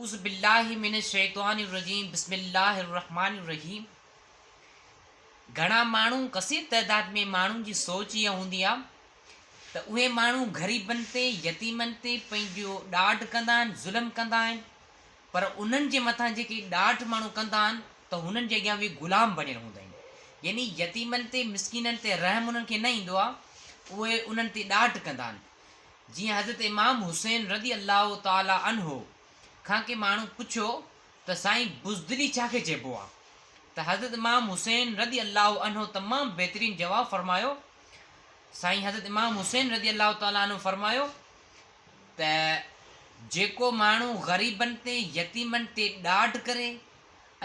اعوذ بالله من الشيطان الرجيم بسم الله الرحمٰن الرحيم گهڻا ماڻهو ڪثير تعداد ۾ ماڻهن جي سوچ اها هوندي آهي ته اهي ماڻهو غريبن تي يتيمن تي پنهنجو ڏاڍ ڪندا آهن ظلم ڪندا آهن پر انهن جي مٿان جيڪي ڏاڍ ماڻهو ڪندا آهن ته هنن جي اڳيان اهي غلام بڻيل هوندا آهن يعني يتيمن تي مسڪينن تي رحم انهن کي نه ايندو آهي اهي انهن تي ڏاڍ ڪندا آهن جيئن حضرت امام حسين رضي الله تعالٰي عنه کان ڪي ماڻهو پڇيو ته سائين بزدلي ڇا کي چئبو آ؟ ته حضرت امام حسين رضي الله عنه تمام بهترين جواب فرمايو، سائين حضرت امام حسين رضي الله تعالٰي عنه فرمايو ته جيڪو ماڻهو غريبن تي يتيمن تي ڏاڍ ڪري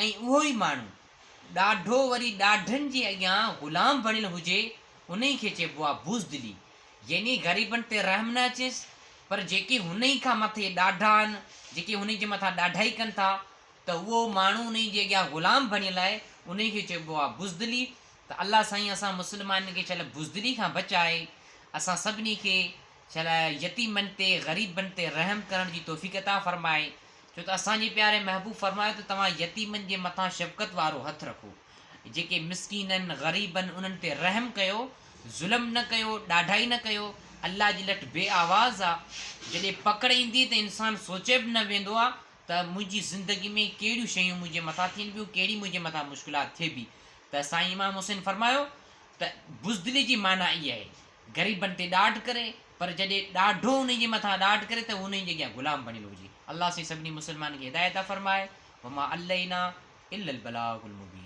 ۽ اهو ئي ماڻهو ڏاڍو وري ڏاڍن جي اڳيان غلام بڻيل هجي انهي کي چئبو آ بزدلي. يعني غريبن تي رحم نه اچيس، پر جيڪي هنئي کان مٿي ڏاڍا آهن، جيڪي هنئي جي مٿان ڏاڍائي ڪن ٿا، ته اهو ماڻهو انهي جي اڳيان غلام بڻيل آهي، انهي کي چئبو آهي بزدلي، ته الله سائين اسان مسلمانن کي شل بزدلي کان بچائي، اسان سڀني کي شل يتيمن تي، غريبن تي رحم ڪرڻ جي توفيق عطا فرمائي، ڇو ته اسان جي پياري محبوب فرمايو ته توهان يتيمن جي مٿان شفقت وارو هٿ رکو. جيڪي مسڪينن، غريبن انهن تي رحم ڪيو، ظلم نه ڪيو، ڏاڍائي نه ڪيو، الله جي لٺ بي آواز آ، جڏهن پڪڙ ايندي ته انسان سوچي به نه ويندو آ ته منهنجي زندگي ۾ ڪهڙيون شيون منهنجي مٿان ٿين پيون، ڪهڙي منهنجي مٿان مشڪلات ٿئي پئي ته سائين امام حسين فرمايو ته بزدلي جي معنيٰ اها آهي غريبن تي ڏاڍ ڪري پر جڏهن ڏاڍو انهي جي مٿان ڏاڍ ڪري ته هو انهي جي اڳيان غلام بڻيل هجي. الله سائين سڀني مسلمانن کي هدايت عطا فرمائي وما علينا الا البلاغ المبين.